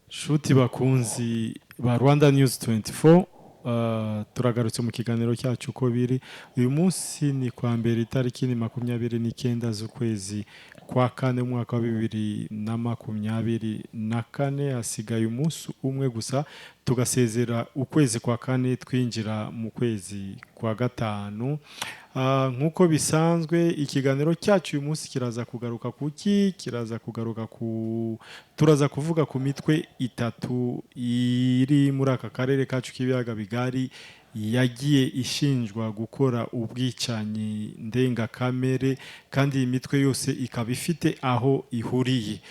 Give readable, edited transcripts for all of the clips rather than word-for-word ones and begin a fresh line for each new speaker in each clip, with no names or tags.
Shuti bakunzi ba Rwanda News 24, turagarutse mu kiganiro cyacu uko biri. Uyu munsi ni kwa mbere, itariki ni 29 z'ukwezi kwa kane, umwaka wa 2024. Hasigaye umunsi umwe gusa tugasezera ukwezi kwa kane, twinjira mu kwezi kwa gatanu. Nk'uko bisanzwe, ikiganiro cyacu uyu munsi kiraza kugaruka kuki? Kiraza kugaruka ku, turaza kuvuga ku mitwe itatu iri muri aka karere kacu k'ibiyaga bigari yagiye ishinjwa gukora ubwicanyi ndengakamere, kandi iyi mitwe yose ikaba ifite aho ihuriye.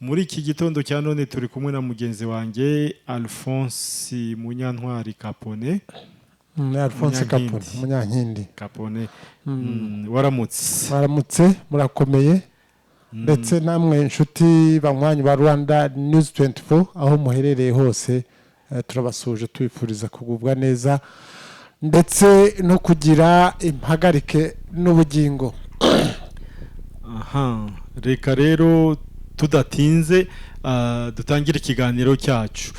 Muri iki gitondo cya none turi kumwe na mugenzi wanjye Alphonse Munyantwari Capone.
Alphonse Capone.
Munyankindi.
Munyankindi.
Capone, waramutse?
Mwaramutse, murakomeye? Ndetse namwe inshuti banywanyi ba Rwanda News 24 aho muherereye hose, turabasuhuje, tubifuriza kugubwa neza ndetse no kugira impagarike n'ubugingo.
Aha, reka rero tudatinze dutangire ikiganiro cyacu.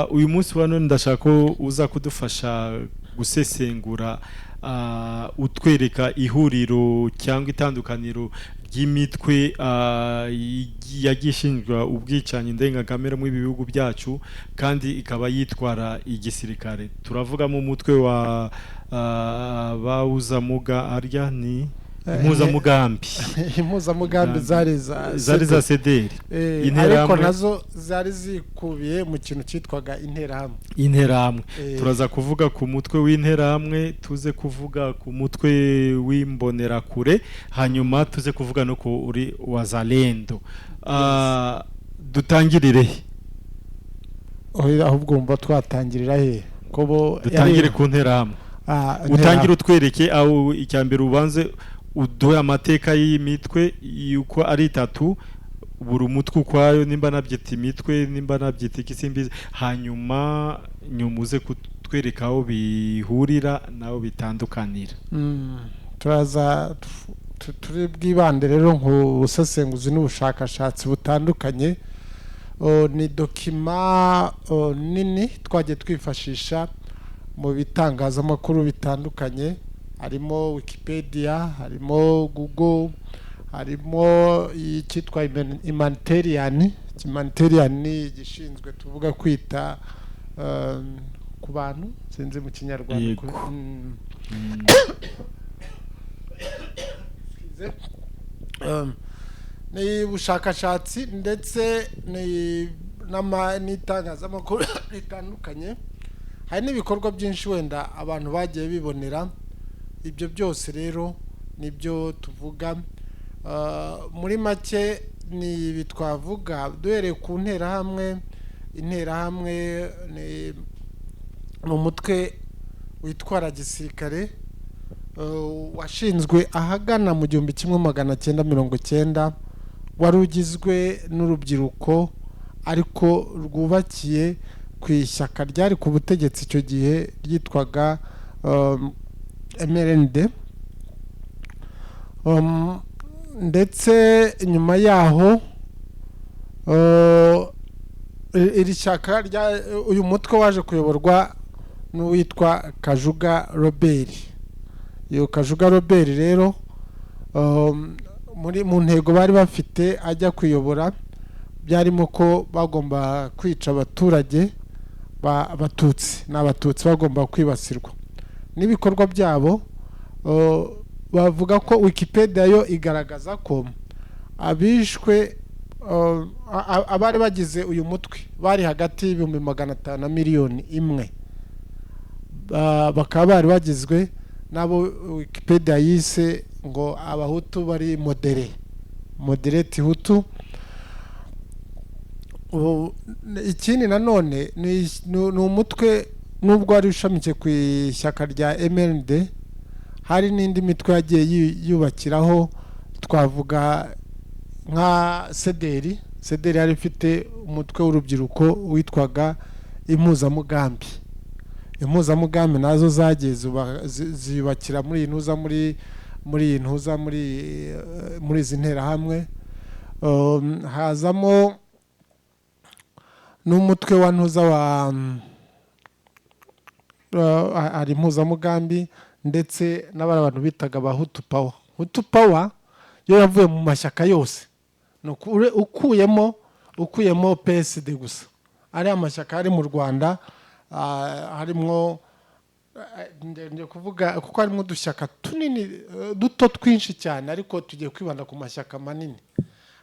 Uyu munsi wa none ndashaka ko uza kudufasha gusesengura, utwereka ihuriro cyangwa itandukaniro ry'imitwe yagiye ishinjwa ubwicanyi ndengakamere muri ibi bihugu byacu kandi ikaba yitwara igisirikare. Turavugamo umutwe wa bawuzamuga arya ni impuzamugambi.
Impuzamugambi zari za
Zari za CDR.
Interahamwe. Ariko nazo zari zikubiye mu kintu cyitwaga Interahamwe.
Interahamwe. Turaza kuvuga ku mutwe w'Interahamwe, tuze kuvuga ku mutwe w'Imbonerakure, hanyuma tuze kuvuga no ku uri Wazalendo. Dutangirire he?
Oya, ahubwo wumva twatangirira he ko bo
Dutangire ku Nterahamwe.
Interahamwe.
Utangire utwereke aho icya mbere, ubanze uduhe amateka y'iyi mitwe yuko ari itatu, buri mutwe ukwayo, nimba nabyita imitwe, nimba nabyita iki simbizi, hanyuma nyuma uze kutwereka aho bihurira n'aho bitandukanira.
Turaza turi bwibande rero ku busesenguzi n'ubushakashatsi butandukanye. Ni document nini twagiye twifashisha mu bitangazamakuru bitandukanye, harimo Wikipedia, harimo Google, harimo icyitwa Humanitarian. Humanitarian ni igishinzwe tuvuga kwita ku bantu, sinzi mu Kinyarwanda.
Yego.
Excuse. Ni ubushakashatsi ndetse ni n'itangazamakuru ritandukanye. Hari n'ibikorwa byinshi wenda abantu bagiye bibonera. Ibyo byose rero nibyo tuvuga. Muri make ni ibi twavuga duhereye ku Nterahamwe. Interahamwe ni umutwe witwara gisirikare, washinzwe ahagana mu 1990, wari ugizwe n'urubyiruko ariko rwubakiye ku ishyaka ryari ku butegetsi icyo gihe ryitwaga MRND. Ndetse nyuma yaho iri shyaka rya uyu mutwe waje kuyoborwa n'uwitwa Kajuga Robert. Iyo Kajuga Robert rero, muri mu ntego bari bafite ajya kuyobora, byarimo ko bagomba kwica abaturage Abatutsi, ni Abatutsi bagomba kwibasirwa n'ibikorwa byabo. Bavuga ko Wikipedia yo igaragaza ko abishwe, abari bagize uyu mutwe bari hagati y'ibihumbi 500 na miliyoni 1. Bakaba bari bagizwe n'abo Wikipedia yise ngo Abahutu bari modéré, moderate Hutu. Ikindi nanone ni umutwe, nubwo wari ushamikiye ku ishyaka rya MRND, hari n'indi mitwe yagiye yubakiraho. Twavuga nka CDR. CDR yari ifite umutwe w'urubyiruko witwaga Impuzamugambi. Impuzamugambi nazo zagiye ziyubakira muri iyi ntuza, muri iyi ntuza, muri izi Nterahamwe. Hazamo n'umutwe wa ntuza wa hari Impuzamugambi, ndetse n'abari abantu bitaga ba Hutu Power. Hutu Power yo yavuye mu mashyaka yose. Ni ukuyemo PSD gusa. Ariya mashyaka ari mu Rwanda, harimwo, ngiye kuvuga kuko harimo udushyaka tunini, duto twinshi cyane, ariko tugiye kwibanda ku mashyaka manini.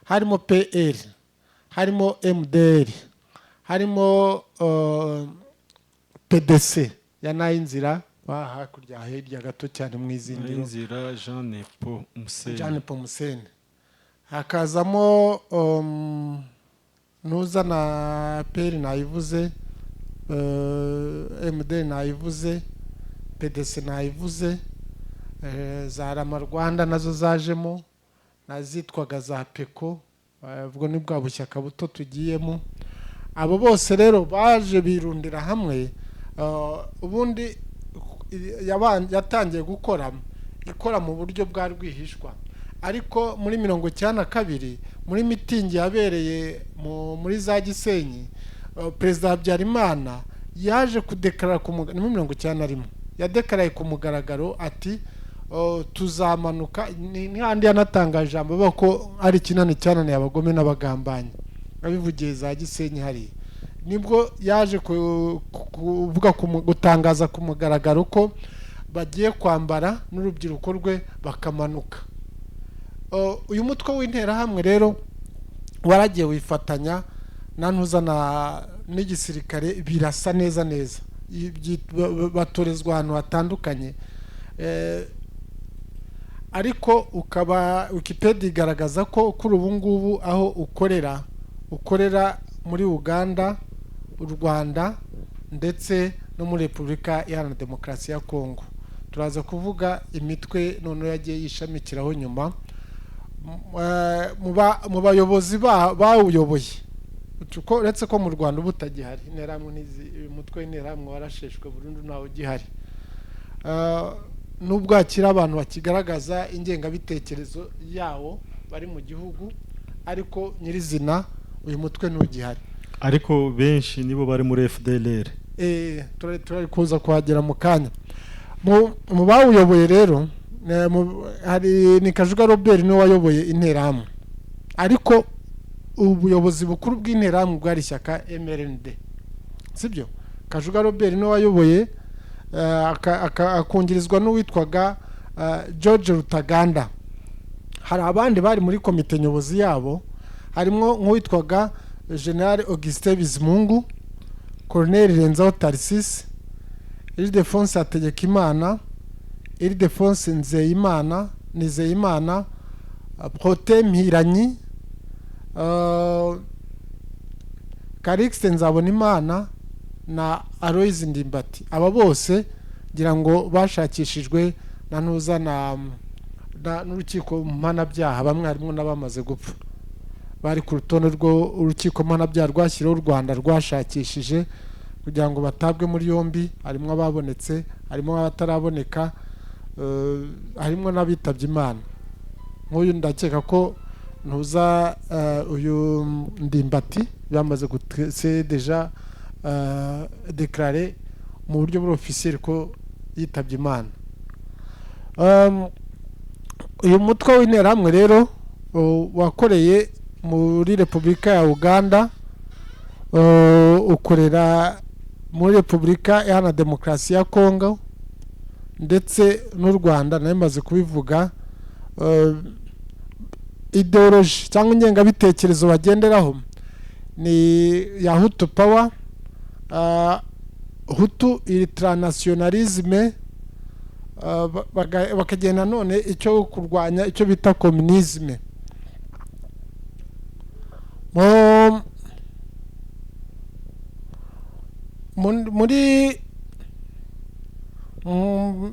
Harimo PL, harimo MDR, harimo PDC ya Nayinzira wa hakurya hirya gato cyane mu Izindiro.
Nayinzira Jean Nepomuscène.
Jean Nepomuscène. Hakazamo nuza na PL nayivuze, MD nayivuze, PDC nayivuze, za Rama Rwanda nazo zajemo, nazitwaga za PECO. Ubwo ni bwa bushyaka buto tugiyemo. Abo bose rero baje birundira hamwe. Ubundi yatangiye gukora, ikora mu buryo bwa rwihishwa, ariko muri 92, muri mitingi yabereye muri za Gisenyi, Perezida Habyarimana yaje kudekarara ni muri 91 yadekaraye ku mugaragaro ati: "Tuzamanuka." Ni handi yanatangaje ijambo avuga ko ari ikinani cyananiye abagome n'abagambanyi. Abivugiye za Gisenyi hariya, nibwo yaje kuvuga, gutangaza ku mugaragaro ko bagiye kwambara n'urubyiruko rwe bakamanuka. Uyu mutwe w'Interahamwe rero waragiye wifatanya na ntuza na n'igisirikare, birasa neza neza. Batorezwa ahantu hatandukanye. Ariko ukaba Wikipedia igaragaza ko kuri ubu ngubu aho ukorera muri Uganda, u Rwanda ndetse no muri Repubulika Iharanira Demokarasi ya Kongo. Turaza kuvuga imitwe noneho yagiye yishamikiraho nyuma. Mu bayobozi bawuyoboye, uretse ko mu Rwanda ubu utagihari, Interahamwe, uyu mutwe w'Interahamwe warasheshwe burundu, ntawe ugihari. Nubwo hakiri abantu bakigaragaza ingengabitekerezo yawo bari mu gihugu, ariko nyirizina uyu mutwe ntugihari.
Ariko benshi nibo bari muri FDLR.
Turari kuza kuhagera mu kanya. Mu bawuyoboye rero, hari ni Kajuga Robert, niwe wayoboye Interahamwe, ariko ubuyobozi bukuru bw'Interahamwe bwari ishyaka MRND, sibyo? Kajuga Robert niwe wayoboye, akungirizwa n'uwitwaga George Rutaganda. Hari abandi bari muri komite nyobozi yabo, harimo nk'uwitwaga General Augustin Bizimungu, Colonel Renzaho Tharcisse, Ildefonse Hategekimana, Ildefonse Nzeyimana, Nizeyimana, Protais Mpiranyi, Calixte Nzabonimana na Aloys Ndimbati. Aba bose ngira ngo bashakishijwe na ntuza na n'urukiko mpanabyaha, bamwe harimo n'abamaze gupfa bari ku rutonde rwo urukiko mpanabyaha rwashyiriweho u Rwanda rwashakishije kugira ngo batabwe muri yombi. Harimo ababonetse, harimo abataraboneka, harimo n'abitabye Imana. Nk'uyu ndakeka ko ntuza, uyu Ndimbati bamaze c'est déjà déclaré mu buryo buri officiel ko yitabye Imana. Uyu mutwe w'Interahamwe rero wakoreye muri Repubulika ya Uganda, ukorera muri Repubulika Iharanira Demokarasi ya Kongo ndetse n'u Rwanda, nayo maze kubivuga. Idéologie cyangwa ingengabitekerezo bagenderaho ni ya Hutu Power, Hutu ultranationalisme, bakagenda none icyo kurwanya icyo bita communisme. Muri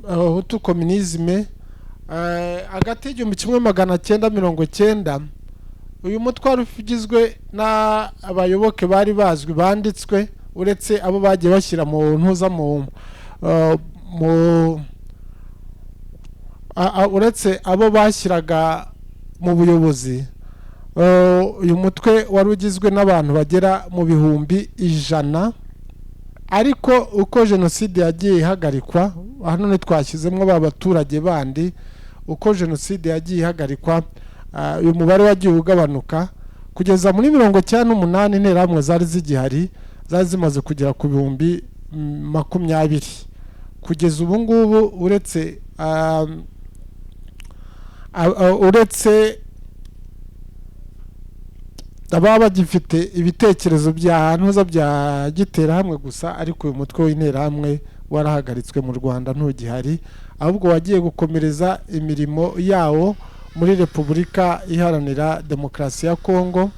Hutu communisme, hagati y'1990 uyu mutwe wari ugizwe n'abayoboke bari bazwi banditswe, uretse abo bagiye bashyira mu ntuza mu uretse abo bashyiraga mu buyobozi. Uyu mutwe wari ugizwe n'abantu bagera mu 100,000, ariko uko jenoside yagiye ihagarikwa, hano ntitwashyizemo ba baturage bandi, uko jenoside yagiye ihagarikwa uyu mubare wagiye ugabanuka kugeza muri 98. Interahamwe zari zigihari zari zimaze kugera ku 20,000. Kugeza ubu ngubu uretse ababa bagifite ibitekerezo bya ntuza bya giterahamwe gusa, ariko uyu mutwe w'interahamwe warahagaritswe mu Rwanda, ntugihari, ahubwo wagiye gukomereza imirimo yawo muri Repubulika Iharanira Demokarasi ya Kongo.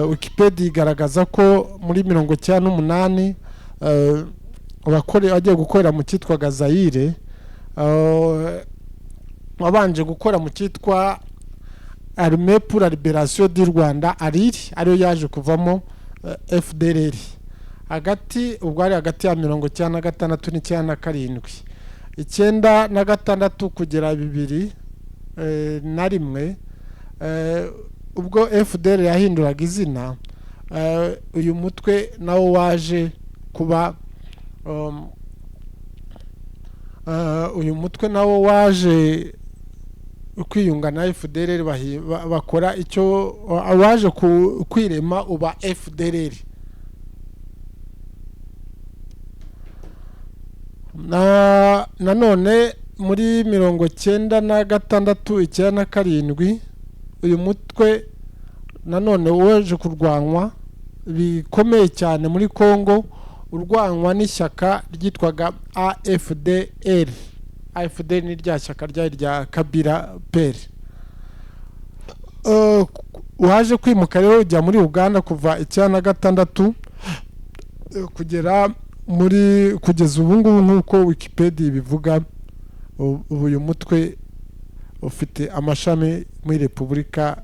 Wikipedia igaragaza ko muri 98 agiye gukorera mu cyitwaga Zaire, wabanje gukora mu cyitwa Armée pour la Libération du Rwanda, ALIR, ariyo yaje kuvamo FDLR. Hagati ubwo ari hagati ya 96 n'97, 96 kugera 2001, ubwo FDL yahinduraga izina, uyu mutwe nawo waje kuba uyu mutwe nawo waje kwiyunga na FDLR, bakora icyo waje kwirema uba FDLR. Nanone muri 96, 97, uyu mutwe nanone waje kurwanywa bikomeye cyane muri Kongo, urwanywa n'ishyaka ryitwaga AFDL. AFDL ni rya shyaka ryari rya Kabila Pere. Waje kwimuka rero ujya muri Uganda kuva 96 kugera muri kugeza ubu ngubu, nk'uko Wikipedia ibivuga, ubu uyu mutwe ufite amashami muri Repubulika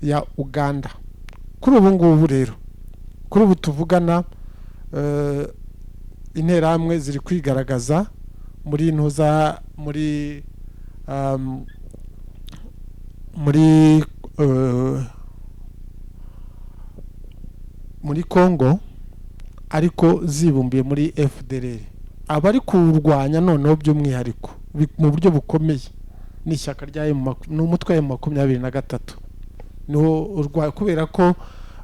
ya Uganda. Kuri ubu ngubu rero, kuri ubu tuvugana, interahamwe ziri kwigaragaza muri ntuza muri muri muri Kongo, ariko zibumbiye muri FDLR. Abari kuwurwanya noneho by'umwihariko mu buryo bukomeye ni ishyaka rya ni umutwe wa M23, niwo urwa, kubera ko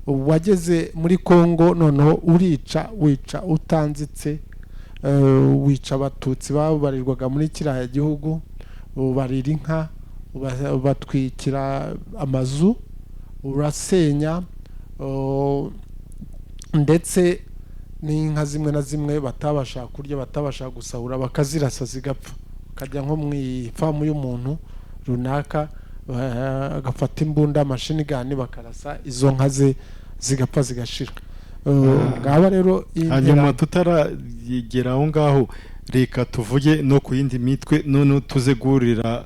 wageze muri Kongo noneho urica, wica utanzitse, wica abatutsi babarirwaga muri kiriya gihugu, ubarira inka, ubatwikira amazu, urasenya, ndetse n'inka zimwe na zimwe batabasha kurya, batabasha gusahura, bakazirasa zigapfa. Bakajya nko mu ifamu y'umuntu runaka, agafata imbunda, machine gun, bakarasa izo nka ze zigapfa zigashira. Ngaba rero
hanyuma tutaragera aho ngaho, reka tuvuge no ku yindi mitwe none tuzegurira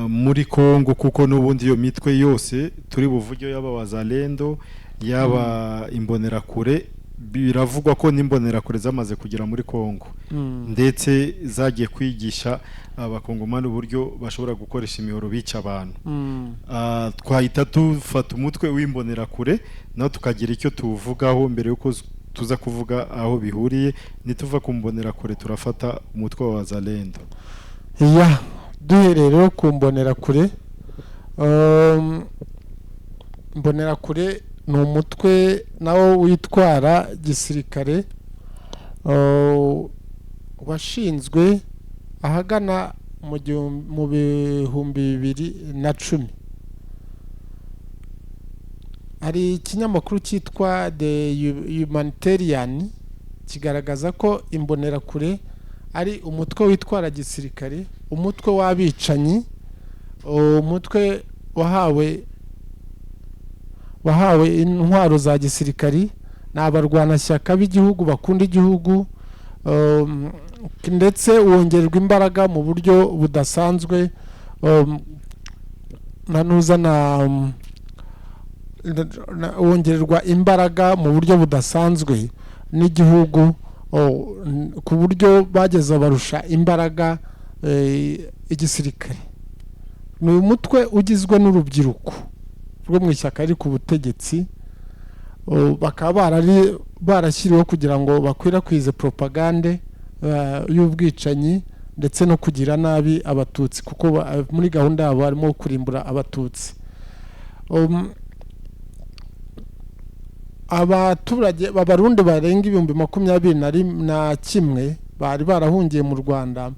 muri Kongo, kuko n'ubundi iyo mitwe yose turi buvuge, yaba Wazalendo, yaba Imbonerakure, biravugwa ko n'Imbonerakure zamaze kugera muri Kongo, ndetse zagiye kwigisha abakongomani uburyo bashobora gukoresha imihoro bica abantu. Twahita dufata umutwe w'Imbonerakure naho tukagira icyo tuvugaho mbere yuko tuza kuvuga aho bihuriye. Nituva ku Mbonerakure turafata umutwe wa Wazalendo.
Ya, duhereye rero ku Mbonerakure, Mbonerakure ni umutwe nawo witwara gisirikare, washinzwe ahagana mu 2010. Hari ikinyamakuru cyitwa The Humanitarian kigaragaza ko Imbonerakure ari umutwe witwara gisirikare, umutwe w'abicanyi, umutwe wahawe intwaro za gisirikari, ni abarwanashyaka b'igihugu bakunda igihugu, ndetse wongererwa imbaraga mu buryo budasanzwe, wongererwa imbaraga mu buryo budasanzwe n'igihugu, ku buryo bageze barusha imbaraga igisirikare. Ni umutwe ugizwe n'urubyiruko rwo mu ishyaka riri ku butegetsi, bakaba barashyiriweho kugira ngo bakwirakwize propagande y'ubwicanyi ndetse no kugira nabi Abatutsi, kuko muri gahunda yabo harimo kurimbura Abatutsi. Abaturage b'Abarundi barenga 21,000 bari barahungiye mu Rwanda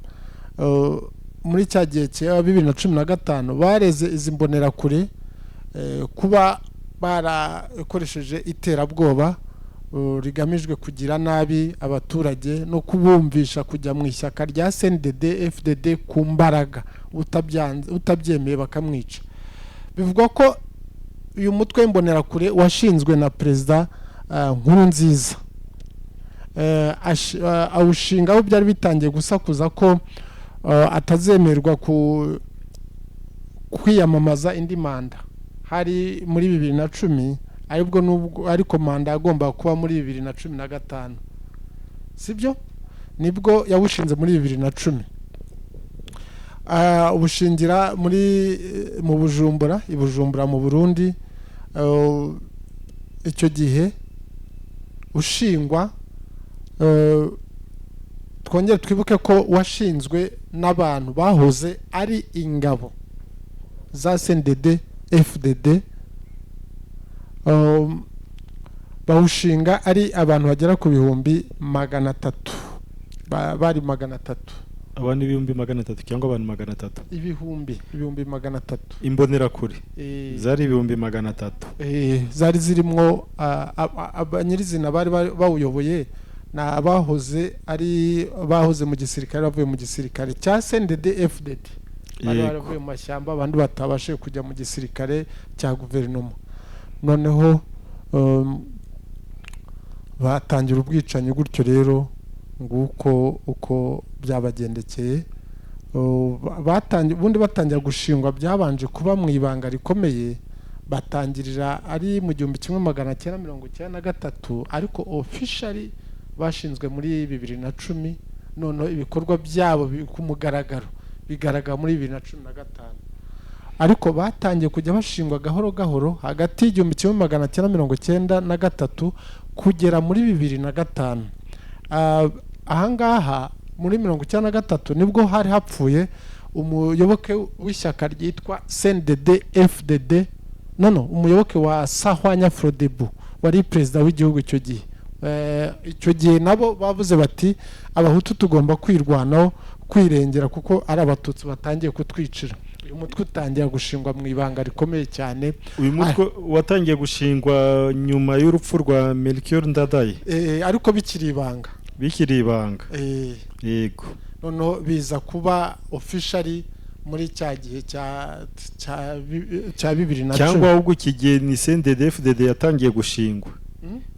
muri cya gihe cya 2015 bareze izi mbonerakure kuba barakoresheje iterabwoba rigamijwe kugira nabi abaturage no kubumvisha kujya mu ishyaka rya CNDD FDD ku mbaraga, utabyemeye bakamwica. Bivugwa ko uyu mutwe w'imbonerakure washinzwe na Perezida Nkurunziza, awushinga aho byari bitangiye gusakuza ko atazemerwa kwiyamamaza indi manda, hari muri 2010, aribwo nubwo ariko manda yagombaga kuba muri 2015, sibyo? Nibwo yawushinze muri 2010, ubushingira muri mu Bujumbura, i Bujumbura mu Burundi. Icyo gihe ushingwa, twongere twibuke ko washinzwe n'abantu bahoze ari ingabo za CNDD FDD, bawushinga ari abantu bagera ku 300,000, bari 300.
Abantu 300,000 cyangwa abantu 300?
300,000.
Imbonerakure zari 300,000.
Zari zirimwo nyirizina bari bawuyoboye ni abahoze ari bahoze mu gisirikare, bavuye mu gisirikare cya CNDD FDD, bari baravuye mu mashyamba, abandi batabashije kujya mu gisirikare cya guverinoma. Noneho batangira ubwicanyi gutyo. Rero nguko uko byabagendekeye. Ubundi batangira gushingwa byabanje kuba mu ibanga rikomeye, batangirira ari mu 1993, ariko officially bashinzwe muri 2010. Noneho ibikorwa byabo ku mugaragaro bigaragara muri 2015, ariko batangiye kujya bashingwa gahoro gahoro hagati y'1993 kugera muri 2005. Ahangaha muri 93 nibwo hari hapfuye umuyoboke w'ishyaka ryitwa CNDD FDD, no umuyoboke wa Sahwanya Frodebu wari perezida w'igihugu icyo gihe. Icyo gihe nabo bavuze bati Abahutu tugomba kwirwanaho, kwirengera, kuko ari Abatutsi batangiye kutwicira. Uyu mutwe utangira gushingwa mu ibanga rikomeye cyane.
Uyu mutwe watangiye gushingwa nyuma y'urupfu rwa Melchior Ndadaye.
Ariko bikiri ibanga.
Bikiri ibanga. Yego.
Noneho biza kuba officially muri cya gihe cya 2010.
Cyangwa ahubwo iki gihe ni CNDD FDD yatangiye gushingwa,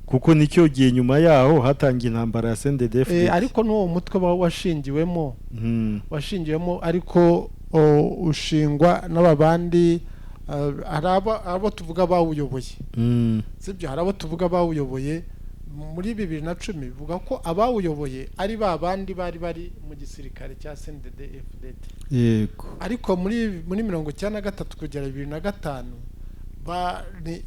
kuko nicyo gihe nyuma yaho hatangiye intambara ya CNDD FDD.
Ariko n'uwo mutwe washingiwemo, washingiwemo ariko ushingwa n'ababandi, hari abo tuvuga bawuyoboye, sibyo? Hari abo tuvuga bawuyoboye muri 2010, bivuga ko abawuyoboye ari ba bandi bari bari mu gisirikare cya CNDD FDD.
Yego.
Ariko muri 93 kugera 2005 ni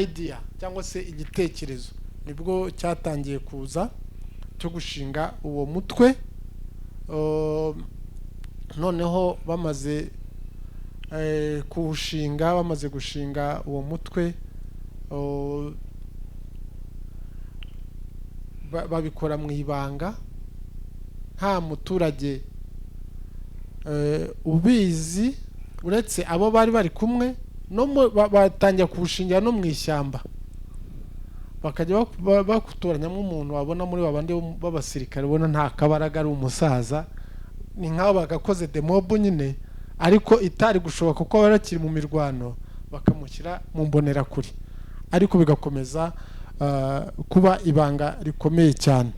idea cyangwa se igitekerezo nibwo cyatangiye kuza cyo gushinga uwo mutwe. Noneho bamaze kuwushinga, bamaze gushinga uwo mutwe, babikora mu ibanga, nta muturage ubizi uretse abo bari bari kumwe. No batangira kuwushingira no mu ishyamba, bakajya bakutoranyamo umuntu wabona muri babandi b'abasirikare, ubona nta kabaraga, ari umusaza, ni nk'aho bagakoze demob nyine, ariko itari gushoboka kuko bari bakiri mu mirwano, bakamushyira mu mbonerakure, ariko bigakomeza kuba ibanga rikomeye cyane.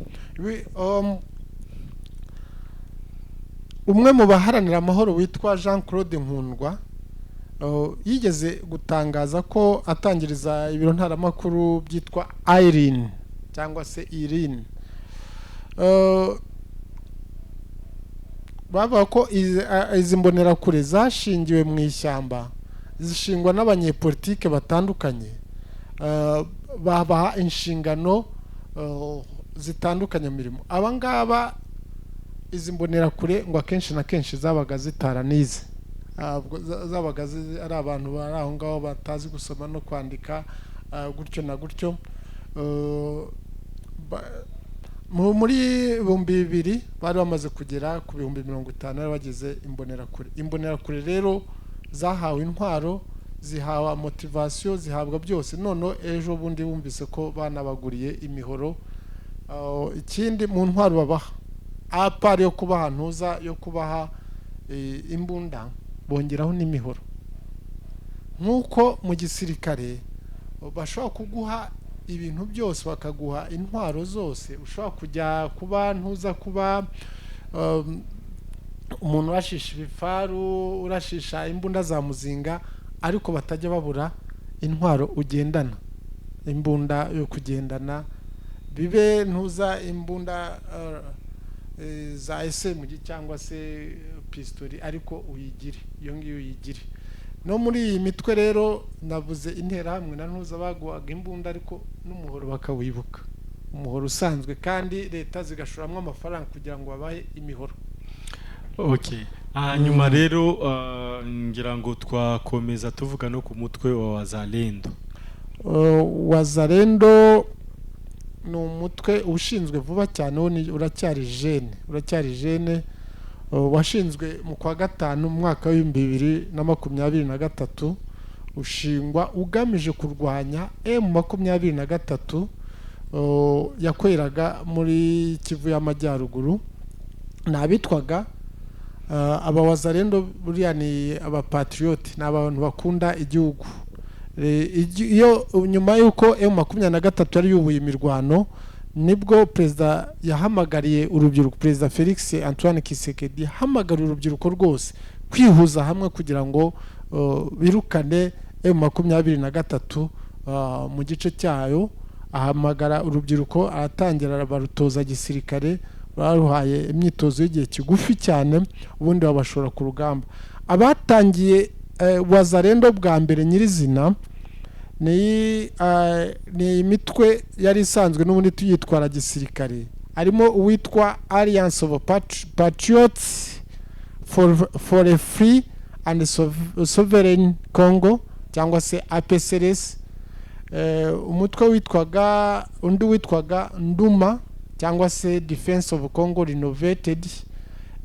Umwe mu baharanira amahoro witwa Jean Claude Nkundwa yigeze gutangaza ko atangiriza ibiro ntaramakuru byitwa Irene cyangwa se Irene, bavuga ko izi mbonerakure zashingiwe mu ishyamba. zishingwa n'abanyepolitike batandukanye, babaha inshingano zitandukanye mu mirimo. Aba ngaba, izi mbonerakure, ngo akenshi na kenshi zabaga zitaranize. Ubwo zabaga ari abantu bari aho ngaho batazi gusoma no kwandika, gutyo na gutyo. Muri 2000 bari bamaze kugera ku 50,000 bari bagize imbonerakure. Imbonerakure rero zahawe intwaro, zihawe motivation, zihabwa byose. Noneho ejo bundi bumvise ko banabaguriye imihoro. Ikindi mu ntwaro babaha, à part yo kubaha ntuza, yo kubaha imbunda, bongeraho n'imihoro. Nk'uko mu gisirikare bashobora kuguha ibintu byose, bakaguha intwaro zose, ushobora kujya kuba ntuza, kuba umuntu urashisha ibifaru, urashisha imbunda za muzinga, ariko batajya babura intwaro ugendana, imbunda yo kugendana, bibe ntuza, imbunda za SMG cyangwa se pistori, ariko uyigire iyo ngiyo, uyigire. No muri iyi mitwe rero navuze Interahamwe na ntuza, baguhaga imbunda ariko n'umuhoro bakawibuka, umuhoro usanzwe, kandi leta zigashoramo amafaranga kugira ngo babahe imihoro.
Okay, hanyuma rero ngira ngo twakomeza tuvuga no ku mutwe wa Wazalendo.
Wazalendo ni umutwe ushinzwe vuba cyane, wo uracyari jeune, uracyari jeune. Washinzwe mu kwa gatanu mu mwaka wa 2023, ushingwa ugamije kurwanya M23 yakoreraga muri Kivu y'Amajyaruguru. Ni abitwaga aba Wazalendo, buriya ni abapatriote, ni abantu bakunda igihugu. Iyo nyuma y'uko M23 yari yubuye imirwano, nibwo perezida yahamagariye urubyiruko, Perezida Felix Antoine Tshisekedi yahamagariye urubyiruko rwose kwihuza hamwe kugira ngo birukane M23 mu gice cyayo. Ahamagara urubyiruko, aratangira barutoza gisirikare, baruhaye imyitozo y'igihe kigufi cyane, ubundi babashora ku rugamba. Abatangiye Wazalendo bwa mbere nyirizina ni imitwe yari isanzwe n'ubundi tuyitwara gisirikare, harimo uwitwa Alliance of Patriots for a Free and Sovereign Congo cyangwa se APCLS, umutwe witwaga, undi witwaga Nduma cyangwa se Defense of Congo Renovated,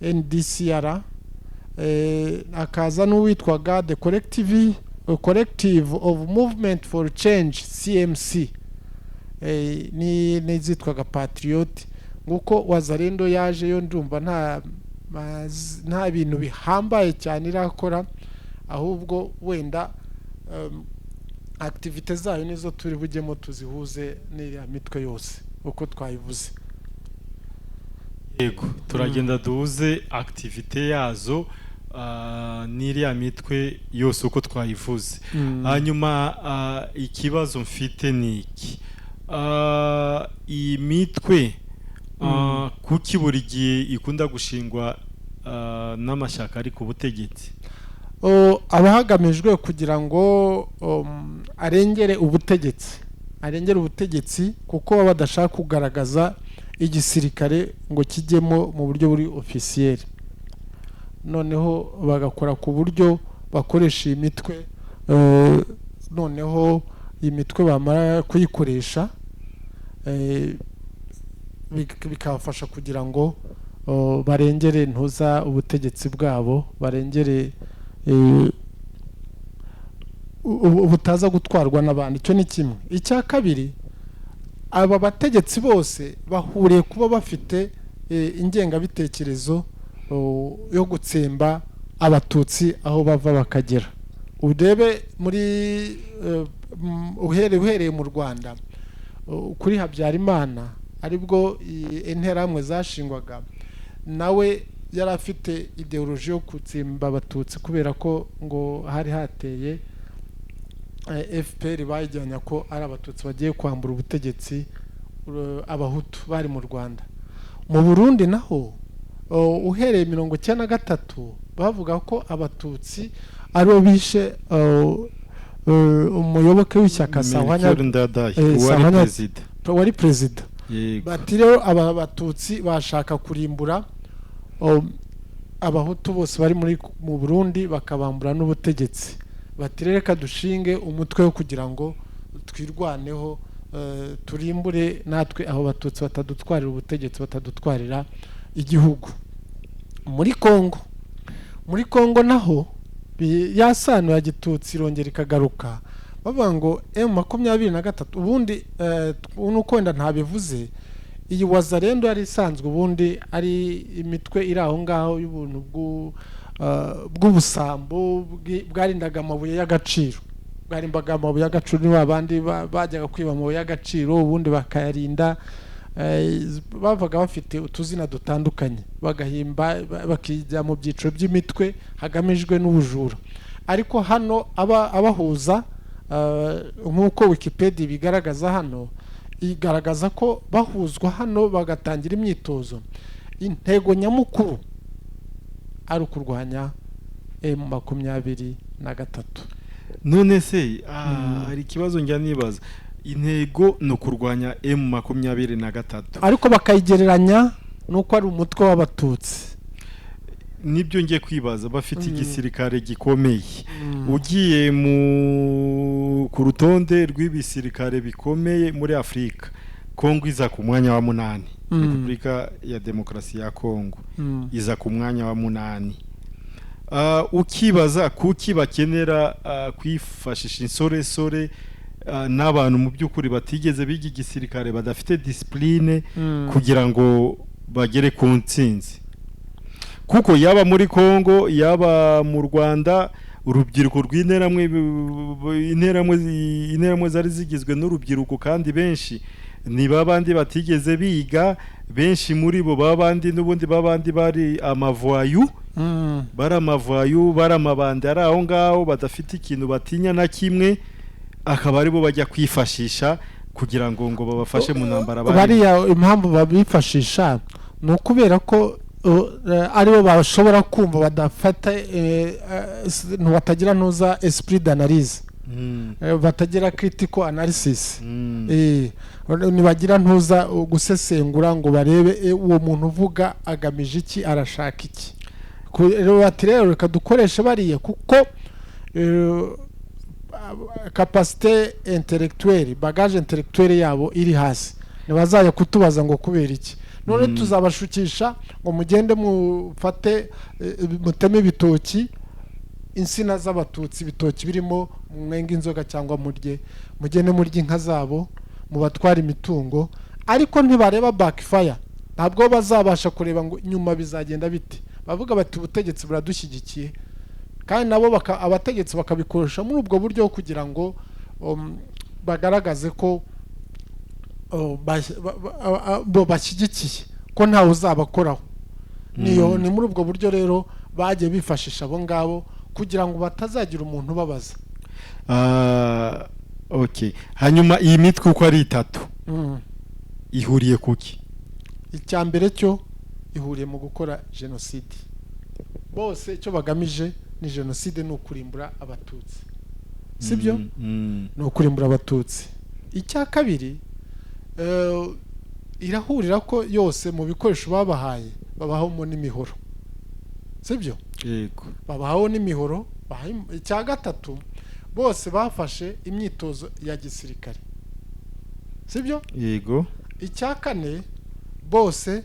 NDCR, hakaza n'uwitwaga the Collective of Movement for Change, CMC, ni n'izitwaga Patriot. Nguko Wazalendo yaje. Yo ndumva nta bintu bihambaye cyane irakora, ahubwo wenda activités zayo nizo turi bujyemo, tuzihuze n'iriya mitwe yose uko twayivuze.
Yego, turagenda duhuze activité yazo n'iriya mitwe yose uko twayivuze. Hanyuma ikibazo mfite ni iki: iyi mitwe kuki buri gihe ikunda gushingwa n'amashyaka ari ku butegetsi?
Aba hagamijwe kugira ngo arengere ubutegetsi, arengere ubutegetsi, kuko baba badashaka kugaragaza igisirikare ngo kijyemo mu buryo buri officiel. Noneho bagakora ku buryo bakoresha iyi mitwe, noneho iyi mitwe bamara kuyikoresha, bikabafasha kugira ngo barengere ntuza, ubutegetsi bwabo, barengere butaza gutwarwa n'abandi. Icyo ni kimwe. Icya kabiri, aba bategetsi bose bahuriye kuba bafite ingengabitekerezo yo gutsemba Abatutsi aho bava bakagera. Urebe muri uhereye mu Rwanda kuri Habyarimana, aribwo Interahamwe zashingwaga, nawe yari afite idéologie yo gutsemba Abatutsi, kubera ko ngo hari hateye FPR, bayijyanya ko ari Abatutsi bagiye kwambura ubutegetsi Abahutu bari mu Rwanda. Mu Burundi naho, uhereye 93, bavuga ko Abatutsi aribo bishe umuyoboke w'ishyaka Sahwanya
Melchior Ndadaye wari
Sahwanya
perezida.
Wari perezida.
Yego.
Bati rero aba Batutsi bashaka kurimbura Abahutu bose bari mu Burundi, bakabambura n'ubutegetsi. Bati rero reka dushinge umutwe wo kugira ngo twirwaneho, turimbure natwe abo Batutsi batadutwarira ubutegetsi, batadutwarira igihugu. Muri Kongo naho ya sano ya gitutsi irongera ikagaruka, bavuga ngo M23. Ubundi nuko wenda ntabivuze, iyi Wazalendo yari isanzwe ubundi ari imitwe iri aho ngaho y'ubuntu bw'ubusambo bwarindaga amabuye y'agaciro. Bwarindaga amabuye y'agaciro, ni babandi bajyaga kwiba amabuye y'agaciro ubundi bakayarinda. Bavaga bafite utuzina dutandukanye, bagahimba, bakijya mu byiciro by'imitwe hagamijwe n'ubujura. Ariko hano abahuza, nk'uko Wikipedia ibigaragaza hano, igaragaza ko bahuzwa hano bagatangira imyitozo, intego nyamukuru ari ukurwanya M23.
None se hari ikibazo njya nibaza: intego ni ukurwanya M23,
ariko bakayigereranya n'uko ari umutwe w'Abatutsi.
Nibyo ngiye kwibaza. Bafite igisirikare gikomeye. Ugiye mu ku rutonde rw'ibisirikare bikomeye muri Afurika, Kongo iza ku mwanya wa 8. Repubulika ya Demokarasi ya Kongo iza ku mwanya wa 8. Ukibaza kuki bakenera kwifashisha insoresore n'abantu mu by'ukuri batigeze biga igisirikare, badafite discipline, kugira ngo bagere ku ntsinzi, kuko yaba muri Kongo, yaba mu Rwanda, urubyiruko rw'Interahamwe, Interahamwe zari zigizwe n'urubyiruko, kandi benshi ni babandi batigeze biga. Benshi muri bo babandi n'ubundi babandi bari amavoyous, bari amavoyous, bari amabandi ari aho ngaho badafite ikintu batinya na kimwe, akaba aribo bajya kwifashisha kugira ngo babafashe mu ntambara barimo.
Bariya impamvu babifashisha ni ukubera ko aribo bashobora kumva, badafata batagira ntuza esprit d'analyse, batagira critical analysis, ntibagira ntuza gusesengura ngo barebe uwo muntu uvuga agamije iki, arashaka iki. Rero bati rero reka dukoreshe bariya, kuko capacité intellectuelle, bagage intellectuelle yabo iri hasi, ntibazajya kutubaza ngo kubera iki. None tuzabashukisha ngo mugende mufate, muteme ibitoki, insina z'Abatutsi, ibitoki birimo, mwenge inzoga cyangwa murye, mugende murye inka zabo, mubatware imitungo. Ariko ntibareba backfire, ntabwo bazabasha kureba ngo nyuma bizagenda bite. Bavuga bati ubutegetsi buradushyigikiye, kandi nabo abategetsi bakabikoresha muri ubwo buryo kugira ngo bagaragaze ko bo bashyigikiye, ko ntawe uzabakoraho. Niyo ni muri ubwo buryo rero bagiye bifashisha abo ngabo kugira ngo batazagira umuntu ubabaza.
Ah, okay. Hanyuma iyi mitwe uko ari itatu ihuriye kuki?
Icya mbere cyo, ihuriye mu gukora jenoside. Bose icyo bagamije ni jenoside, ni ukurimbura Abatutsi, sibyo? Ni ukurimbura Abatutsi. Icya kabiri, irahurira ko yose mu bikoresho babahaye babahamo n'imihoro, sibyo?
Yego.
Babahaho n'imihoro. Icya gatatu, bose bafashe imyitozo ya gisirikare, sibyo?
Yego.
Icya kane, bose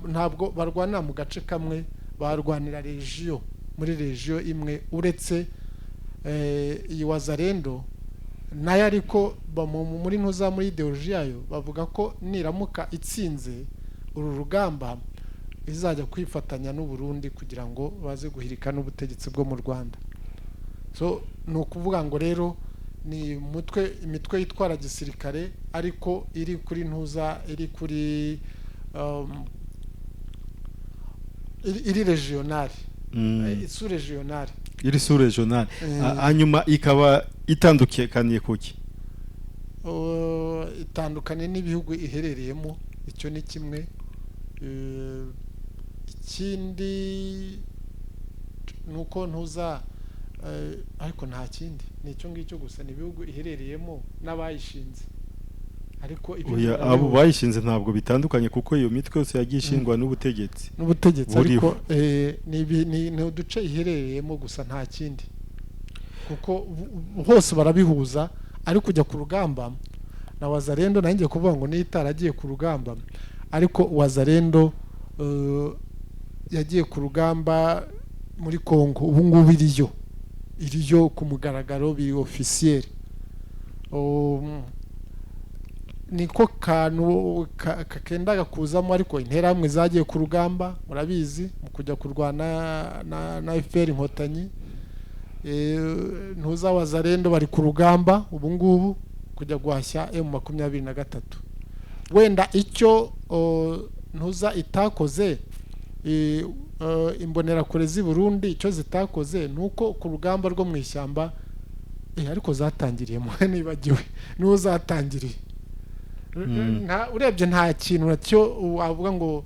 ntabwo barwanira mu gace kamwe, barwanira région, muri région imwe, uretse iyi Wazalendo nayo. Ariko muri ntuza, muri idéologie yayo, bavuga ko niramuka itsinze uru rugamba izajya kwifatanya n'u Burundi kugira ngo baze guhirika n'ubutegetsi bwo mu Rwanda. So ni ukuvuga ngo rero ni imitwe yitwara gisirikare, ariko iri kuri ntuza, iri kuri iri régionale, sous régionale.
Iri sous régionale. Hanyuma ikaba itandukaniye kuki?
Itandukanye n'ibihugu iherereyemo, icyo ni kimwe. Ikindi Nuko ntuza, ariko nta kindi, ni icyo ngicyo gusa, ni ibihugu iherereyemo n'abayishinze, ariko ibindi
Oya, abo bayishinze ntabwo bitandukanye, kuko iyo mitwe yose yagiye ishingwa n'ubutegetsi
n'ubutegetsi
buriho.
Ariko ni uduce iherereyemo gusa, nta kindi, kuko hose barabihuza. Ariko kujya ku rugamba na Wazalendo, nanjye kuvuga ngo niyo itaragiye ku rugamba, ariko Wazalendo yagiye ku rugamba muri Congo. Ubu ngubu iriyo ku mugaragaro, biri officiel. Niko kantu kakendaga kuzamo. Ariko Interahamwe zagiye ku rugamba, murabizi, mu kujya kurwana na FPR Inkotanyi. Ntuza, Wazalendo bari ku rugamba ubu ngubu kujya guhashya M23. Wenda icyo ntuza itakoze, Imbonerakure z'i Burundi icyo zitakoze ni uko ku rugamba rwo mu ishyamba, ariko zatangiriyemo, nibagiwe niwo zatangiriye. Urebye nta kintu nacyo wavuga ngo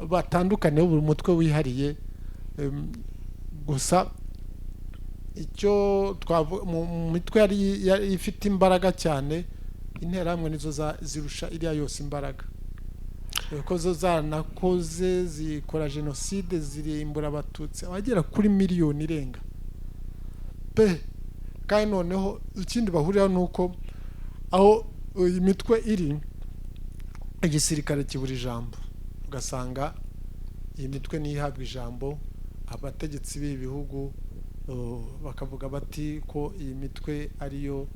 batandukane, buri mutwe wihariye. Gusa icyo twavuga mu mitwe yari ifite imbaraga cyane, Interahamwe nizo zirusha iriya yose imbaraga, kuko zo zaranakoze, zikora jenoside, zirimbura Abatutsi abagera kuri miliyoni irenga pe. Kandi noneho ikindi bahuriraho ni uko aho iyi mitwe iri, igisirikare kibura ijambo, ugasanga iyi mitwe niyo ihabwa ijambo. Abategetsi b'ibi bihugu bakavuga bati ko iyi mitwe ariyo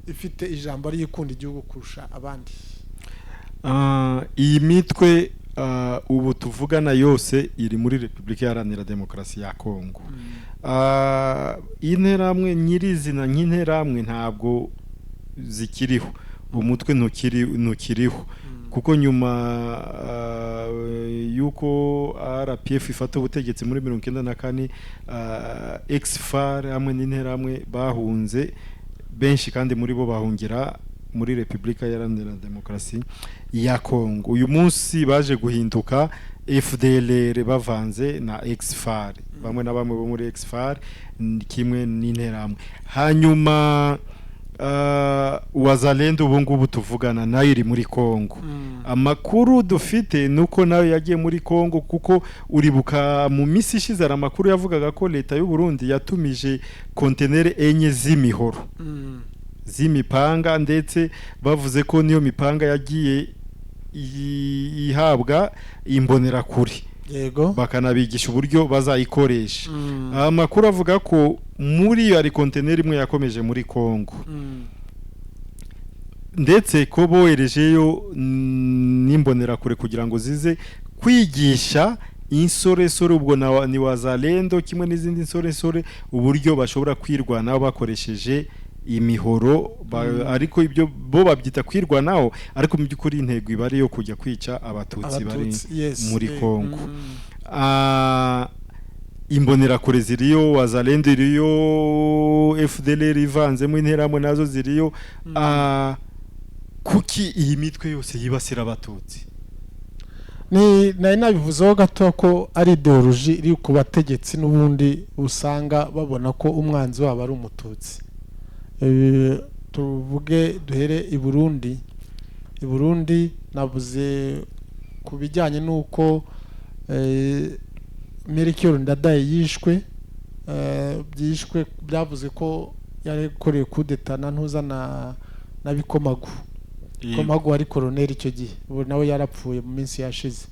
ifite ijambo, ariyo ikunda igihugu kurusha abandi.
Iyi mitwe ubu tuvugana yose iri muri Repubulika Iharanira Demokarasi ya Kongo. Interahamwe nyirizina nk'Interahamwe ntabwo zikiriho, umutwe ntukiriho, kuko nyuma y'uko RPF ifata ubutegetsi muri 94, ex-FAR hamwe n'Interahamwe bahunze benshi, kandi muri bo bahungira muri Repubulika Iharanira Demokarasi ya Kongo. Uyu munsi baje guhinduka FDLR bavanze na ex-FAR, bamwe na bamwe bo muri ex-FAR kimwe n'Interahamwe. Hanyuma Wazalendo ubu ngubu tuvugana nayo iri muri Kongo. Amakuru dufite ni uko nayo yagiye muri Kongo, kuko uribuka mu minsi ishize hari amakuru yavugaga ko leta y'u Burundi yatumije konteneri 4 z'imihoro, z'imipanga, ndetse bavuze ko niyo mipanga yagiye ihabwa Imbonerakure, bakanabigisha uburyo bazayikoresha. Amakuru avuga ko muri iyo hari konteneri imwe yakomeje muri Kongo, ndetse ko boherejeyo n'Imbonerakure kugira ngo zize kwigisha insoresore, ubwo ni Wazalendo kimwe n'izindi nsoresore, uburyo bashobora kwirwanaho bakoresheje imihoro. Ariko ibyo bo babyita kwirwanaho, ariko mu by'ukuri intego iba ari iyo kujya kwica Abatutsi bari
Abatutsi, yes.
muri Kongo. Imbonerakure ziriyo, Wazalendo iriyo, FDLR ivanzemo Interahamwe nazo ziriyo. Kuki iyi mitwe yose yibasira Abatutsi?
Ni nari nabivuzeho gato ko ari idéologie iri ku bategetsi n'ubundi, usanga babona ko umwanzi wabo ari Umututsi. Tuvuge duhere i Burundi. I Burundi navuze ku bijyanye n'uko Melchior Ndadaye yishwe, byishwe byavuze ko yakorewe kudeta na ntuza na Bikomagu. Bikomagu wari koroneri icyo gihe, ubu nawe yarapfuye mu minsi yashize.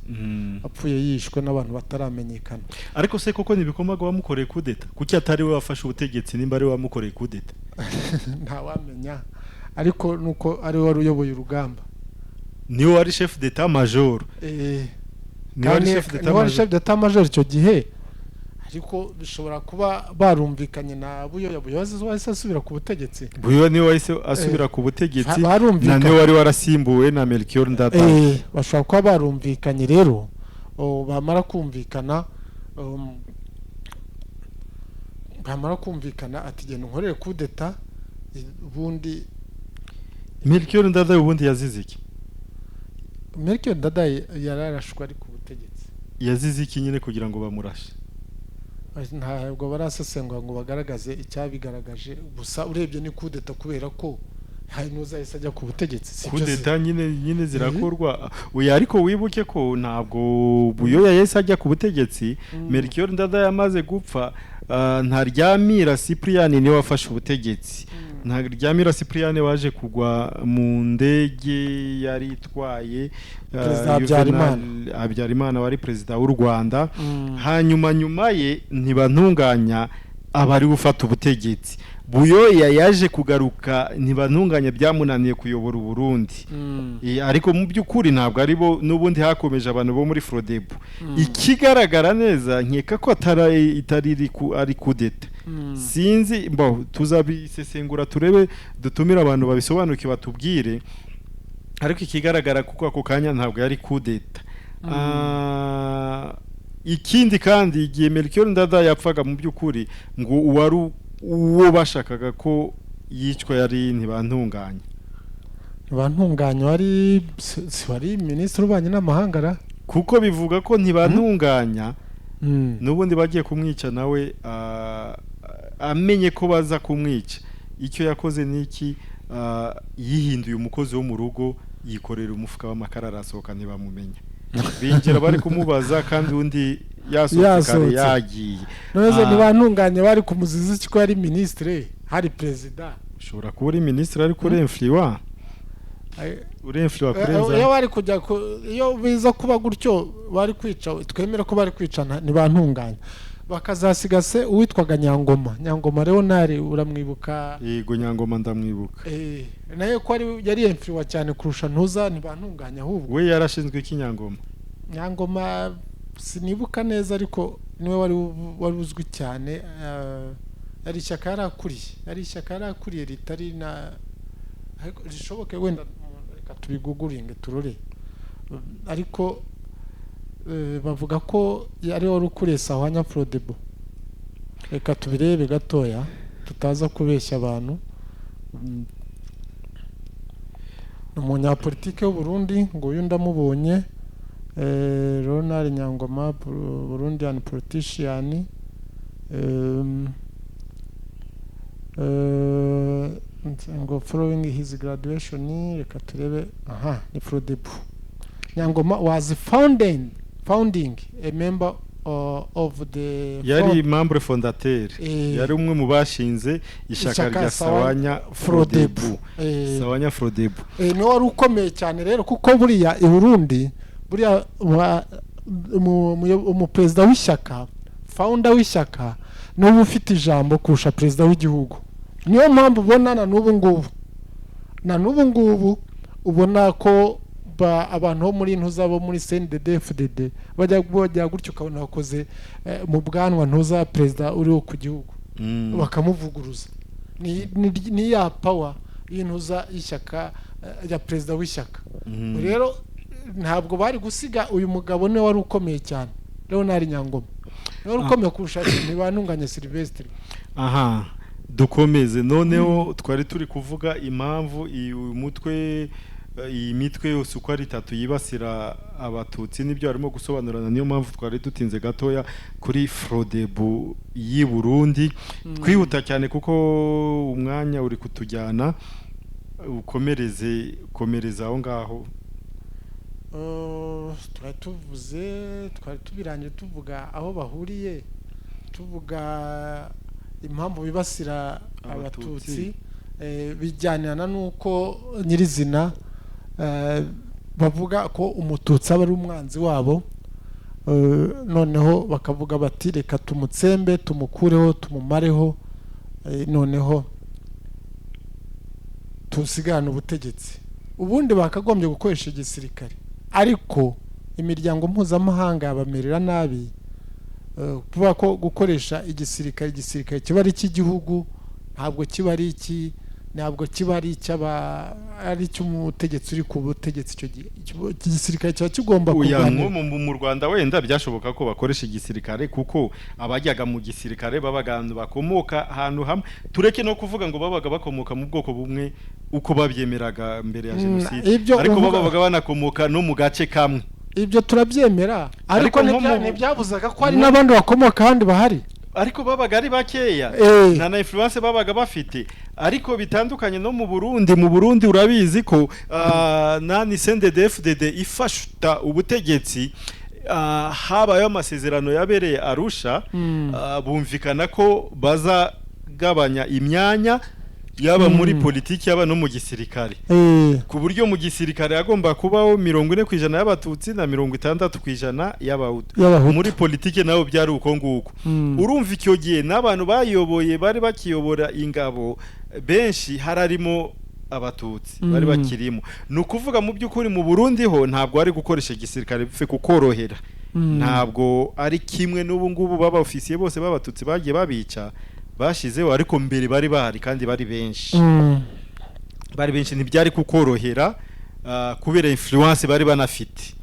Apfuye yishwe n'abantu bataramenyekana.
Ariko se koko ntibikomaga wamukoreye kudeta? Kuki atari we wafashe ubutegetsi nimba ari we wamukoreye kudeta?
Ntawamenya, ariko nuko ari we wari uyoboye urugamba.
Niwe wari chef d'état major. Niwe wari
Kandi
chef d'état
niwe wari
major.
chef d'état major icyo gihe, ariko bishobora kuba barumvikanye na Buyoya. Buyoya wahise asubira ku butegetsi.
Buyoya niwe wahise asubira ku butegetsi, na
Barumvikanye.
niwe wari warasimbuwe na Melchior Ndadaye.
Bashobora kuba barumvikanye rero, bamara kumvikana, ati genda unkorere kudeta, ubundi.
Melchior Ndadaye ubundi yazize iki?
Melchior Ndadaye yararashwe ari ku butegetsi.
Yazize iki nyine kugira ngo bamurashe?
Ntabwo barasesengura ngo bagaragaze icyabigaragaje. Gusa urebye ni kudeta, kubera ko hari n'uzahise ajya ku butegetsi, si byo se?
Kudeta nyine zirakorwa. Oya, ariko wibuke ko ntabwo Buyoya yahise ajya ku butegetsi. Melchior Ndadaye yamaze gupfa, Ntaryamira Cyprien niwe wafashe ubutegetsi. Ntaryamira Cyprien waje kugwa mu ndege yari itwaye
Perezida Habyarimana.
Juvenal Habyarimana wari perezida w'u Rwanda. Hanyuma nyuma ye Ntibantunganya aba ari gufata ubutegetsi. Buyoya yaje kugaruka, Ntibantunganya byamunaniye kuyobora Uburundi. Ariko mu by'ukuri ntabwo ari bo, n'ubundi hakomeje abantu bo muri Frodebu. Ikigaragara neza, nkeka ko itari ari kudeta. Sinzi mbo, tuzabisesengura turebe, dutumire abantu babisobanukiwe batubwire. Ariko ikigaragara, kuko ako kanya ntabwo yari kudeta. Ikindi kandi, igihe Melchior Ndadaye yapfaga, mu by'ukuri ngo uwari uwo bashakaga ko yicwa yari Ntibantunganya.
Ntibantunganya wari si wari minisitiri w'ububanyi n'amahanga ra?
Kuko bivuga ko Ntibantunganya n'ubundi bagiye kumwica, nawe amenye ko baza kumwica, icyo yakoze ni iki? Yihinduye umukozi wo mu rugo, yikorera umufuka w'amakara, arasohoka, ntibamumenya. Binjira bari kumubaza kandi undi yasohotse kare,
Yasohotse.
yagiye.
None Ntibantunganye bari kumuziza iki ko yari minisitiri, hari perezida?
Ushobora kuba uri minisitiri ariko uremfiriwa, uremfiriwa kurenza.
Iyo bari kujya iyo biza kuba gutyo, bari kwica, twemere ko bari kwica Ntibantunganya, bakazasiga se uwitwaga Nyangoma, Nyangoma Leonard, uramwibuka?
Yego, Nyangoma ndamwibuka.
Nawe ko ari yari yemfiriwa cyane kurusha ntuza Ntibantunganya ahubwo.
We yarashinzwe iki Nyangoma?
Nyangoma sinibuka neza, ariko niwe wari uzwi cyane. Yari ishyaka yari akuriye ritari na, ariko rishoboke wenda, reka tubiguguringe turore. Ariko bavuga ko yari wari ukuriye Sahwanya Frodebu. Reka tubirebe gatoya tutaza kubeshya abantu. Ni umunyapolitike w'u Burundi. Ngo uyu ndamubonye, Ronald Nyangoma, Burundian politician, ngo following his graduation, reka turebe. Aha ni Frodebu. Nyangoma was founding a member of the
Yari membre fondateur. Yari umwe mu bashinze ishyaka
Ishyaka
rya Sawanya
Frodebu.
Frodebu. Sawanya Frodebu.
Niwe wari ukomeye cyane rero, kuko buriya i Burundi buriya umuperezida w'ishyaka, founder w'ishyaka, niwe ufite ijambo kurusha perezida w'igihugu. Niyo mpamvu ubona na n'ubu ngubu ubona ko abantu bo muri ntuza, bo muri CNDD FDD, bajya gutyo ukabona bakoze mu bwanwa ntuza perezida uriho ku gihugu, bakamuvuguruza. Ni ya power y'intuza y'ishyaka, ya perezida w'ishyaka. Rero ntabwo bari gusiga uyu mugabo, niwe wari ukomeye cyane. Leonard Nyangoma niwe wari ukomeye kurusha Ntibantunganye Sylvestre.
Aha dukomeze noneho. Twari turi kuvuga impamvu uyu mutwe, iyi mitwe yose uko ari itatu yibasira Abatutsi, nibyo harimo gusobanurana. Niyo mpamvu twari dutinze gatoya kuri Frodebu y'i Burundi. Twihuta cyane kuko umwanya uri kutujyana. Ukomereze, komereza aho ngaho.
Twari tuvuze, twari tubirangije tuvuga aho bahuriye, tuvuga impamvu bibasira
Abatutsi.
Abatutsi, bijyanirana n'uko nyirizina bavuga ko Umututsi aba ari umwanzi wabo. Noneho bakavuga bati: "Reka tumutsembe, tumukureho, tumumareho, noneho tusigarane ubutegetsi." Ubundi bakagombye gukoresha igisirikare, ariko imiryango mpuzamahanga yabamerera nabi, kuvuga ko gukoresha igisirikare, igisirikare kiba ari icy'igihugu, ntabwo kiba ari iki, ntabwo kiba ari icy'aba, ari icy'umutegetsi uri ku butegetsi icyo gihe. Igisirikare kiba kigomba
Oya,
kurwanira
nko mu Rwanda wenda byashoboka ko bakoresha igisirikare, kuko abajyaga mu gisirikare babaga ahantu bakomoka ahantu hamwe. Tureke no kuvuga ngo babaga bakomoka mu bwoko bumwe uko babyemeraga mbere ya jenoside,
Ibyo
ariko
uvuga-
babaga banakomoka no mu gace kamwe.
Ibyo turabyemera,
Ariko
ariko
nko
ntibyabuzaga ko hari n'abandi bakomoka ahandi bahari.
Ariko babaga ari bakeya, nta na influence babaga bafite. Ariko bitandukanye no mu Burundi. Mu Burundi urabizi ko nani, CNDD-FDD ifashta ubutegetsi, habayeho amasezerano yabereye Arusha, bumvikana ko bazagabanya imyanya, yaba muri politiki, yaba no mu gisirikare, ku buryo mu gisirikare hagomba kubaho 40% y'Abatutsi na 60% y'Abahutu.
Y'Abahutu.
Muri politiki nabo byari uko nguko. Urumva icyo gihe n'abantu bayoboye, bari bakiyobora ingabo, benshi hararimo Abatutsi bari bakirimo. Ni ukuvuga mu by'ukuri mu Burundi ho ntabwo ari gukoresha igisirikare bipfe kukorohera. Ntabwo ari kimwe n'ubu ngubu baba ofisiye bose b'Abatutsi bagiye babica, bashizeho, ariko mbere bari bahari kandi bari benshi. Bari benshi, ntibyari kukorohera kubera influence bari banafite.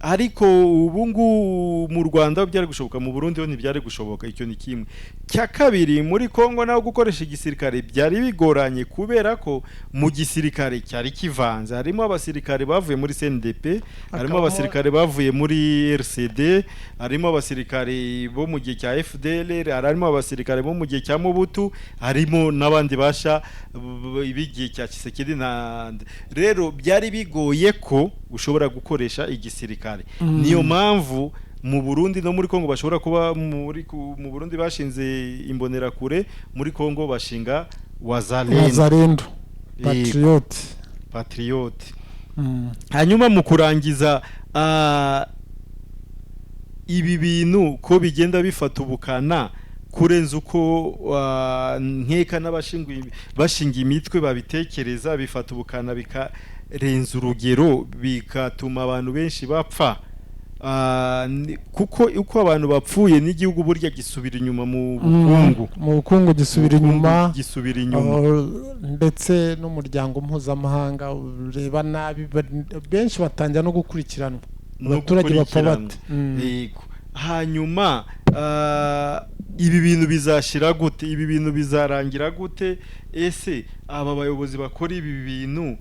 Ariko ubu ngubu mu Rwanda byari gushoboka, mu Burundi ho ntibyari gushoboka. Icyo ni kimwe. Cya kabiri, muri Kongo naho gukoresha igisirikare byari bigoranye, kubera ko mu gisirikare cyari kivanze, harimo abasirikare bavuye muri CNDP, harimo abasirikare bavuye muri RCD, harimo abasirikare bo mu gihe cya FDLR, harimo abasirikare bo mu gihe cya Mobutu, harimo n'abandi basha b'igihe cya Tshisekedi. Na rero byari bigoye ko ushobora gukoresha igisirikare. Niyo mpamvu mu Burundi no muri Kongo bashobora kuba mu Burundi bashinze Imbonerakure, muri Kongo bashinga Wazalendo.
Wazalendo, patriote.
Patriote. Hanyuma mu kurangiza, ibi bintu ko bigenda bifata ubukana kurenza uko nkeka n'abashinga bashinga imitwe babitekereza, bifata ubukana bikarenza urugero, bigatuma abantu benshi bapfa. Kuko uko abantu bapfuye n'igihugu burya gisubira inyuma mu bukungu.
Mu bukungu gisubira inyuma.
Gisubira inyuma.
Ndetse n'umuryango mpuzamahanga ureba nabi, benshi batangira no gukurikiranwa.
No
Abaturage bapfa
gukurikiranwa.
bate?
Yego. Hanyuma ibi bintu bizashira gute? Ibi bintu bizarangira gute? Ese aba bayobozi bakora ibi bintu,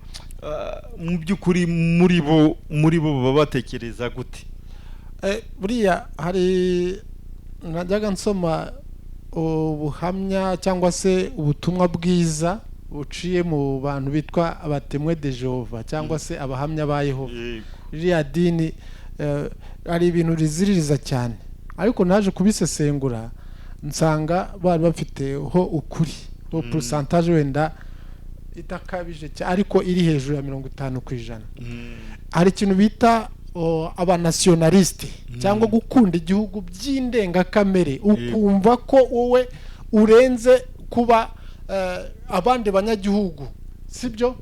mu by'ukuri muri bo baba batekereza gute?
Buriya hari najyaga nsoma ubuhamya cyangwa se ubutumwa bwiza buciye mu bantu bitwa aba Témoins de Jéhovah cyangwa se Abahamya ba Yehova. Ririya dini hari ibintu riziririza cyane, ariko naje kubisesengura nsanga bari bafiteho ukuri ho pourcentage wenda idakabije cyane, ariko iri hejuru ya 50%. Hari ikintu bita abanationaliste cyangwa gukunda igihugu by'indengakamere, ukumva ko wowe urenze kuba abandi banyagihugu, sibyo?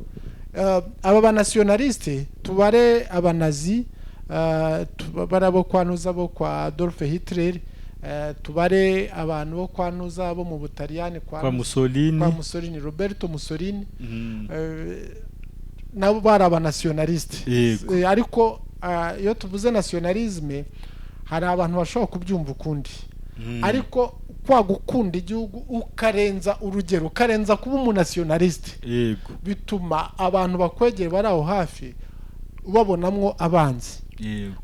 Aba banationaliste, tubare Abanazi, tubare abo kwa Ntuza, bo kwa Adolf Hitler, tubare abantu bo kwa Ntuza, bo mu Butaliyani, kwa
Kwa Mussolini.
Kwa Mussolini, Roberto Mussolini. Nabo bari abanationaliste. Ariko iyo tuvuze nationalisme hari abantu bashobora kubyumva ukundi. Ariko kwa gukunda igihugu ukarenza urugero, ukarenza kuba umunationaliste, bituma abantu bakwegera bari aho hafi ubabonamwo abanzi,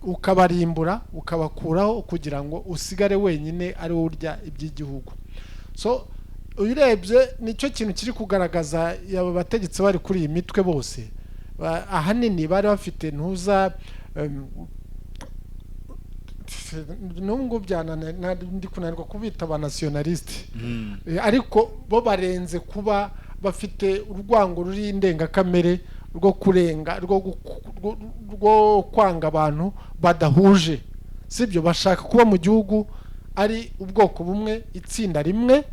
ukabarimbura, ukabakuraho kugira ngo usigare wenyine ari wowe urya iby'igihugu. So urebye nicyo kintu kiri kugaragaza aba bategetsi bari kuri iyi mitwe bose. Ahanini bari bafite ntuza, n'ubu ngubu ndi kunanirwa kubita aba nationaliste. Ariko bo barenze kuba bafite urwango ruri indengakamere rwo kurenga rwo kwanga abantu badahuje, sibyo? Bashaka kuba mu gihugu ari ubwoko bumwe, itsinda rimwe,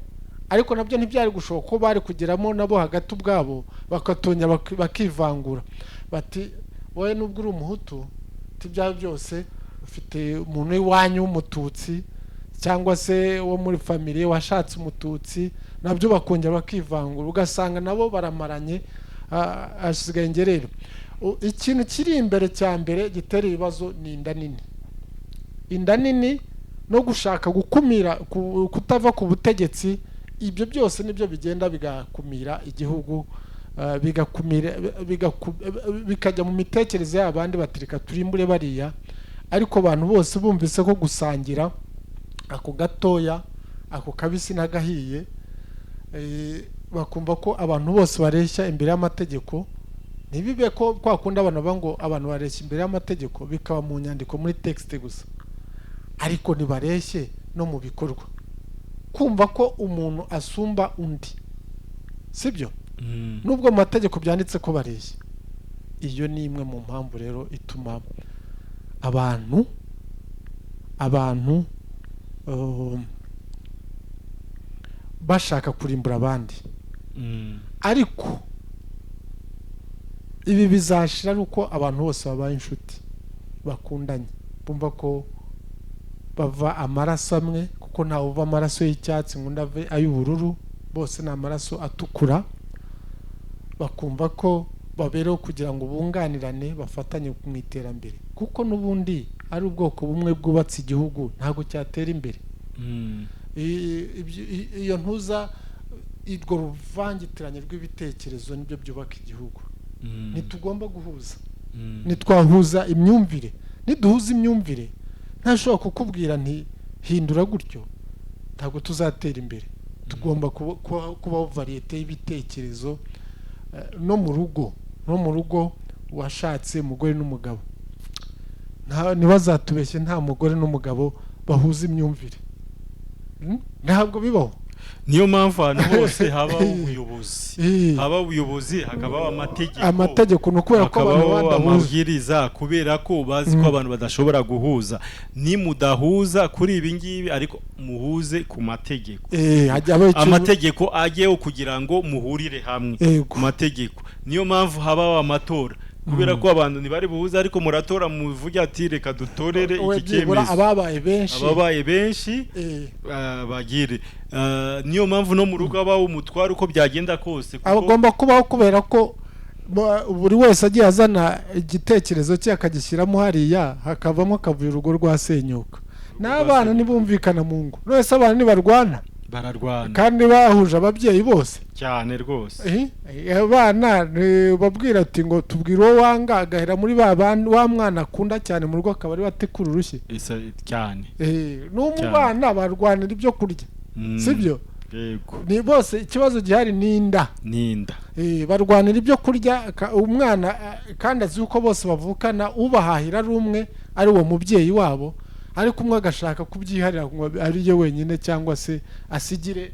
ariko nabyo ntibyari gushoboka ko bari kugeramo nabo hagati ubwabo bakatonya, bakivangura, bati wowe nubwo uri Umuhutu, ibyawe byose ufite umuntu w'iwanyu w'Umututsi cyangwa se wo muri famille washatse Umututsi, nabyo bakongera bakivangura, ugasanga nabo baramaranye. Hasigaye nge rero ikintu kiri imbere cya mbere gitera ibibazo ni inda nini, inda nini no gushaka gukumira kutava ku butegetsi. Ibyo byose nibyo bigenda bigakumira igihugu. Bigakumira, bikajya mu mitekerereze y'abandi batirika turimbure bariya. Ariko abantu bose bumvise ko gusangira ako gatoya, ako kabisi n'agahiye, bakumva ko abantu bose bareshya imbere y'amategeko. Ntibibe ko kwa kundi abantu bavuga ngo abantu bareshya imbere y'amategeko, bikaba mu nyandiko, muri texte gusa, ariko ntibareshye no mu bikorwa. Kumva ko umuntu asumba undi, sibyo? Nubwo mu mategeko byanditse ko bareshya. Iyo ni imwe mu mpamvu rero ituma abantu bashaka kurimbura abandi. Ariko ibi bizashira ari uko abantu bose babaye inshuti, bakundanye, bumva ko bava amaraso amwe, kuko ntawe uva amaraso y'icyatsi ngo undi ave ay'ubururu, bose ni amaraso atukura. Bakumva ko babereho kugira ngo bunganirane, bafatanye mu iterambere, kuko n'ubundi ari ubwoko bumwe bwubatse igihugu, ntabwo cyatera imbere. Iyo ntuza, urwo ruvangitiranye rw'ibitekerezo nibyo byubaka igihugu. Ntitugomba guhuza. Ntitwahuza imyumvire. Niduhuza imyumvire, ntashobora kukubwira nti hindura gutyo, ntabwo tuzatera imbere. Tugomba kubaho variété y'ibitekerezo. No mu rugo washatse umugore n'umugabo, ntibazatubeshye, nta mugore n'umugabo bahuza imyumvire. Ntabwo bibaho.
Niyo mpamvu ahantu hose habaho ubuyobozi, haba ubuyobozi, hakabaho amategeko.
Amategeko ni ukubera ko abantu
hakabaho
badahuza.
amabwiriza, kubera ko bazi ko abantu badashobora guhuza. Nimudahuza kuri ibi ngibi, ariko muhuze ku mategeko.
Hajya habaho
Amategeko ajyeho kugira ngo muhurire hamwe ku mategeko. Niyo mpamvu habaho amatora, kubera ko abantu ntibari buhuze, ariko muratora, muvuge ati reka dutorere
We
iki
byibura
cyemezo.
Ababaye benshi.
Ababaye benshi bagire. Niyo mpamvu no mu rugo habaho umutware, uko byagenda kose, kuko
Agomba kubaho, kubera ko buri wese agiye azana igitekerezo cye akagishyiramo hariya, hakavamo akavuyo, urugo rwasenyuka. N'abana ntibumvikana mu ngo. None se abana ntibarwana?
Bararwana.
Kandi bahuje ababyeyi bose.
Cyane rwose.
Abana babwira ati ngo tubwire uwo wanga, agahera muri ba bandi, wa mwana akunda cyane mu rugo, akaba ari we atekura urushyi.
Isa cyane.
No mu
Cyane.
bana barwanira ibyo kurya. Sibyo?
Yego.
Ni bose, ikibazo gihari ni inda.
N'inda.
Barwanira ibyo kurya. Umwana kandi azi uko bose bavukana, ubahahira ari umwe, ari uwo mubyeyi wabo, ariko umwe agashaka kubyiharira ngo ari ye wenyine, cyangwa se asigire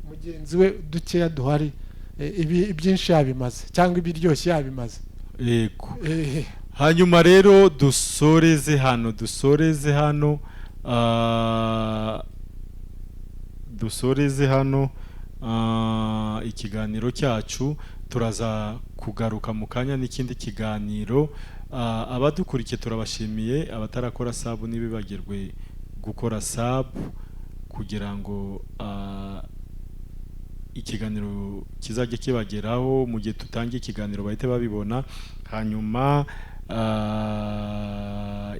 mugenzi we dukeya duhari, ibi ibyinshi yabimaze cyangwa ibiryoshye yabimaze.
Yego. Hanyuma rero dusoreze hano ikiganiro cyacu. Turaza kugaruka mu kanya n'ikindi kiganiro. Abadukurikiye turabashimiye. Abatarakora sub, ntibibagirwe gukora sub kugira ngo ikiganiro kizajya kibageraho mu gihe tutangiye ikiganiro, bahite babibona. Hanyuma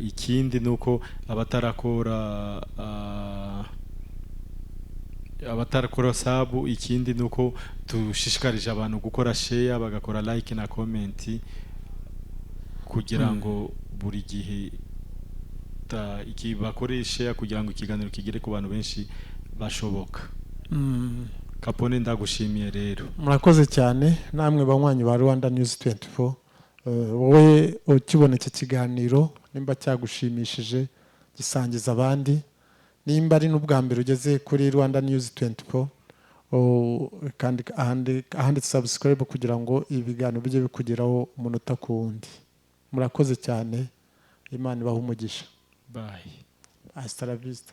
ikindi ni uko abatarakora sub, ikindi ni uko dushishikarije abantu gukora share, bagakora like na comment, kugira ngo buri gihe iki bakore share kugira ngo ikiganiro kigere ku bantu benshi bashoboka. Kapone, ndagushimiye rero.
Murakoze cyane namwe banywanyi ba Rwanda News 24. Wowe ukibona iki kiganiro, nimba cyagushimishije, gisangiza abandi. Nimba ari n'ubwa mbere ugeze kuri Rwanda News 24, kandi ahanditse subscribe kugira ngo ibiganiro bijye bikugeraho umunota ku wundi. Murakoze cyane, Imana ibahe umugisha.
Bye.
Hasta la vista.